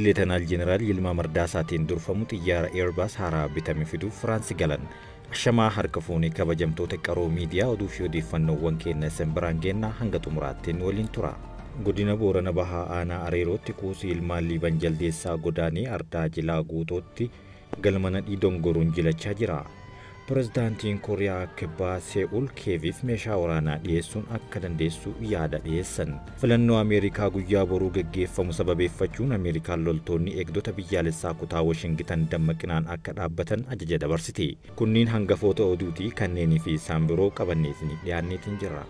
Leetanaal Jeneraal Yilmaa Mardaasaatiin durfamu xiyyaara Airbus haaraa bitame fiduuf Firaansi galan. Ashamaa harka fuunee kabajamtoota Qaroo Miidiyaa, oduu fi odeeffannoowwan keenya isin biraan geennaa, hanga xumuraattiin waliin tura. Godina Boorana Bahaa Aanaa Areerootti kuusii ilmaan Liiban Jaldeessaa godaanee Ardaa Jilaa Guutootti galma nadhii dongoruun jilachaa jira. Pirezidaantiin Kooriyaa Kibbaa See'ul Keeviif meeshaa waraanaa dhiyeessuun akka dandeessu yaada dhiyeessan. Filannoo Ameerikaa guyyaa boruu geggeeffamu sababeeffachuun Ameerikaan loltoonni eegdota biyyaalessaa kutaa Washingitan dammaqinaan akka dhaabbatan ajaja dabarsite. Kunniin hangafoota oduutii, kanneenii fi isaan biroo qabanneetiin dhiyaanneetiin jirra.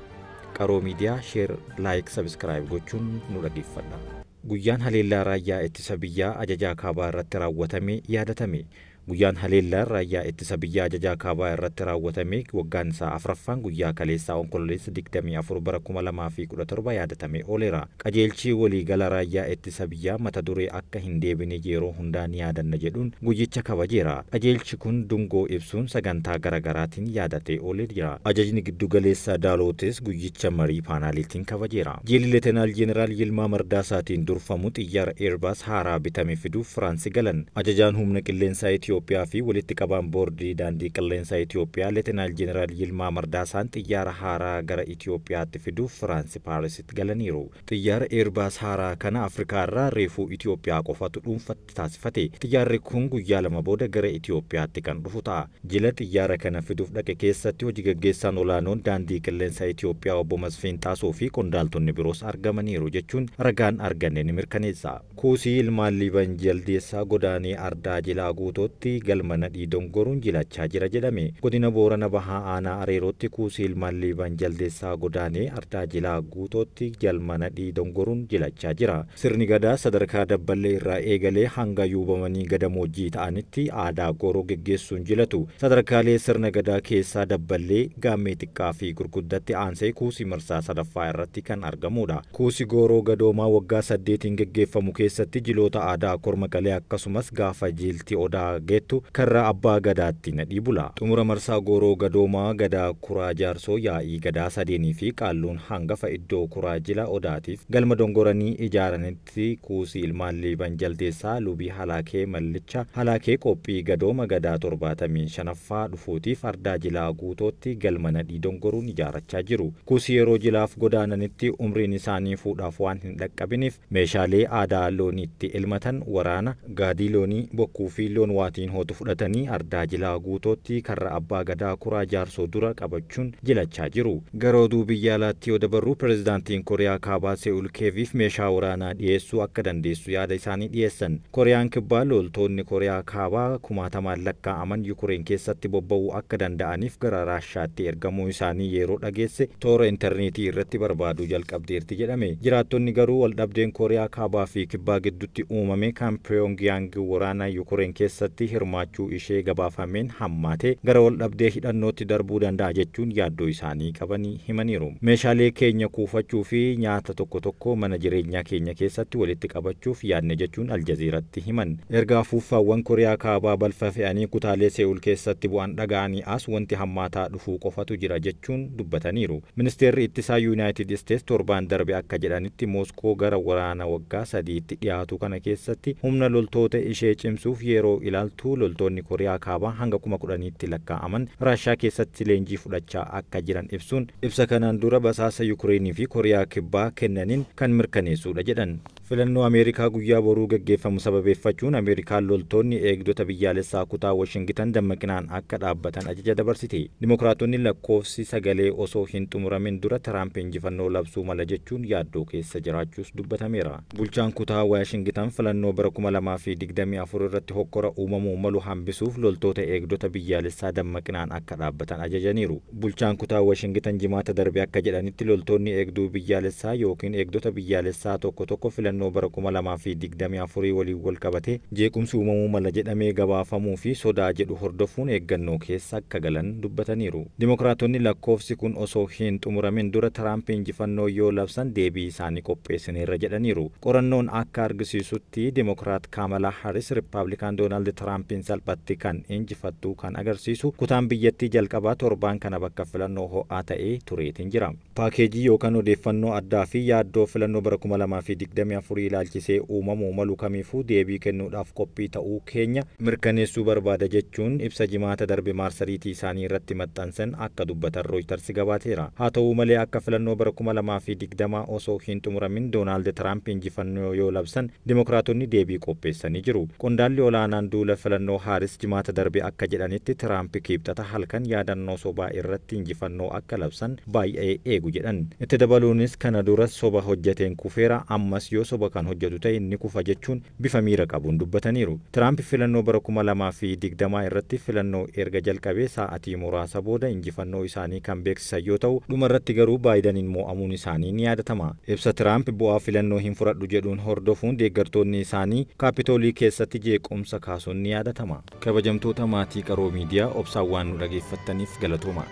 Qaroo Miidiyaa share, like, subscribe gochuun nu dhaggeeffadha. Guyyaan haleellaa raayyaa ittisa biyyaa ajajaa kaabaa irratti raawwatame yaadatame. Guyyaan haleellaa raayyaa ittisa biyyaa ajajaa kaabaa irratti raawwatame waggaan isaa afraffaan guyyaa kaleessaa Onkololeessa 24 bara 2017 yaadatamee ooleera. Qajeelchi waliigala raayyaa ittisa biyyaa mata duree "Akka hin deebine yeroo hundaa ni yaadanna" jedhuun guyyicha kabajeera. Qajeelchi kun dungoo ibsuun sagantaa garaagaraatiin yaadatee oolee jira. Ajajni giddugaleessa Daalootis guyyicha marii paanaaliitiin kabajeera. Jilli Leetanaal Jeneraal Yilmaa Mardaasaatiin durfamu xiyyaara Airbus haaraa bitame fiduuf Firaansi galan. Ajajaan humna qilleensaa Itoophiyaa fi walitti qabaan boordii daandii qilleensaa Itoophiyaa Leetanaal Jeneraal Yilmaa Mardaasaan xiyyaara haaraa gara Itoophiyaatti fiduuf Firaansi Paarisitti galaniiru. Xiyyaara Airbus haaraa kana Afrikaa irraa reefuu Itoophiyaa qofatu dhuunfatti taasifate. Xiyyaarri kun guyyaa 2 booda gara Itoophiyaatti kan dhufu ta'a. Jila xiyyaara kana fiduuf dhaqe keessatti hojii gaggeessaan olaanoon daandii qilleensaa Itoophiyaa obbo Masfiin Xaasoo fi qondaaltonni biroos argamaniiru jechuun ragaan arganne ni mirkaneessa. Kuusii ilmaan Liiban Jaldeessaa godaanee Ardaa Jilaa Guutootti galma nadhii dongoruun jilachaa jira jedhame. Godina Boorana Bahaa Aanaa Areerootti kuusii ilmaan Liiban Jaldeessaa godaanee Ardaa Jilaa Guutootti galma nadhii dongoruun jilachaa jira. Sirni gadaa sadarkaa dabballee irraa eegalee hanga yuubamanii gadamoojjii ta'anitti aadaa gooroo geggeessuun jilatu. Sadarkaalee sirna gadaa keessaa dabballee, gaammee xiqqaa fi gurguddatti aansee kuusii marsaa sadaffaa irratti kan argamudha. Kuusii gooroo gadoomaa waggaa 8n geggeeffamu keessatti jiloota aadaa korma qalee akkasumas gaafa jiilti odaa geettu karra abbaa gadaatti nadhii bula. Xumura marsaa gooroo gadoomaa gadaa kuraa jaarsoo, yaa'ii gadaa sadeenii fi qaalluun hangafa iddoo kuraa jila odaatiif galma dongoranii ijaaranitti kuusii ilmaan Liiban Jaldeessaa lubii Halaakee Mallicha Halaakee qophii gadooma gadaa 75ffaa dhufuutiif Ardaa Jilaa Guutootti galma nadhii dongoruun ijaarrachaa jiru. Kuusii yeroo jilaaf godaananitti umriin isaanii fuudhaaf waan hin dhaqqabiniif meeshaalee aadaa looniitti elmatan, waraana, gaadii loonii, bokkuu fi loon waatiin hootu fudhatanii Ardaa Jilaa Guutootti karra abbaa gadaa kuraa jaarsoo dura qabachuun jilachaa jiru. Gara oduu biyya alaatti yoo dabarru, pirezidaantiin Kooriyaa Kaabaa Se'ul Keeviif meeshaa waraanaa dhiyeessuu akka dandeessu yaada isaanii dhiyeessan. Kooriyaan Kibbaa loltoonni Kooriyaa Kaabaa kumaatamaan lakkaa'aman Yukureen keessatti bobba'uu akka danda'aniif gara Raashaatti ergamuu isaanii yeroo dhageesse toora intarneetii irratti barbaaduu jalqabdeerti jedhame. Jiraattonni garuu waldhabdeen Kooriyaa Kaabaa fi Kibbaa gidduutti uumame kan Pyongyang waraana Yukureen keessatti hirmaachuu ishee gabaafameen hammaate gara waldhabdee hidhannootti darbuu danda'a jechuun yaaddoo isaanii qabanii himaniiru. "Meeshaalee keenya kuufachuu fi nyaata tokko tokko mana jireenyaa keenya keessatti walitti qabachuuf yaadne" jechuun Aljazeeratti himan. Erga afuuffaawwan Kooriyaa Kaabaa balfa fe'anii kutaalee Se'ul keessatti bu'an dhaga'anii as wanti hammaataa dhufuu qofatu jira jechuun dubbataniiru. Ministeerri ittisaa Yuunaayitid Isteets torbaan darbe akka jedhanitti, Mooskoo gara waraana waggaa 3tti dhiyaatu kana keessatti humna loltoota ishee cimsuuf yeroo ilaaltu loltoonni Kooriyaa Kaabaa hanga 10,000tti lakkaa'aman Raashaa keessatti leenjii fudhachaa akka jiran ibsuun, ibsa kanaan dura basaasa Yukireenii fi Kooriyaa Kibbaa kennaniin kan mirkaneessudha jedhan. Filannoo Ameerikaa guyyaa boruu gaggeeffamu sababeeffachuun Ameerikaan loltoonni eegdota biyyaalessaa kutaa Washingitan dammaqinaan akka dhaabbatan ajaja dabarsite. Dimokiraatonni lakkoofsi sagalee osoo hin xumuramin dura Tiraamp injifannoo labsuu mala jechuun yaaddoo keessa jiraachuus dubbatameera. Bulchaan kutaa Waashingitan filannoo bara 2024 irratti hokkora uumamuu malu hambisuuf loltoota eegdota biyyaalessaa dammaqinaan akka dhaabbatan ajajaniiru. Bulchaan kutaa Waashingitan Jimaata darbe akka jedhanitti, loltoonni eegduu biyyaalessaa yookiin eegdota biyyaalessaa tokko tokko filannoo bara 2024 waliin wal qabate jeequmsi uumamuu mala jedhamee gabaafamuu fi sodaa jedhu hordofuun eeggannoo keessa akka galan dubbataniiru. Dimokiraatonni lakkoofsi kun osoo hin xumuramin dura Tiraamp injifannoo yoo labsan deebii isaanii qopheessineerra jedhaniiru. Qorannoon akka argisiisutti Dimokiraat Kaamalaa Haris Riippaabilikaan Doonaald Tiraamp Tiraampiin salphatti kan injifattu kan agarsiisu kutaan biyyattii jalqabaa torbaan kana bakka filannoo ho'aa ta'ee tureetiin jira. Paakeejii yookaan odeeffannoo addaa fi yaaddoo filannoo bara 2024 ilaalchisee uumamuu malu kamiifuu deebii kennuudhaaf qophii ta'uu keenya mirkaneessuu barbaada jechuun ibsa Jimaata darbe maarsariitii isaanii irratti maxxansan akka dubbatan Rooyitars gabaateera. Haa ta'u malee, akka filannoo bara 2020 osoo hin xumuramin Doonaald Tiraamp injifannoo yoo labsan Dimokiraatonni deebii qopheessanii jiru. Qondaalli olaanaan duula filannoo Haaris Jimaata darbe akka jedhanitti, Tiraamp Kibxata halkan yaadannoo sobaa irratti injifannoo akka labsan baay'ee eegu jedhan. Itti dabaluunis, kana dura soba hojjeteen kufeera, ammas yoo soba kan hojjetu ta'e ni kufa jechuun bifa miira qabuun dubbataniiru. Tiraamp filannoo bara 2020 irratti filannoo erga jalqabee sa'atii muraasa booda injifannoo isaanii kan beeksisan yoo ta'u, dhumarratti garuu Baayidaniin mo'amuun isaanii ni yaadatama. Ibsa Tiraamp bu'aa filannoo hin fudhadhu jedhuun hordofuun deeggartoonni isaanii Kaapitoolii keessatti jeequmsa kaasuun ni yaadatama. Kabajamtoota maatii Qaroo Miidiyaa, obsaan waan nu dhageeffattaniif galatooma.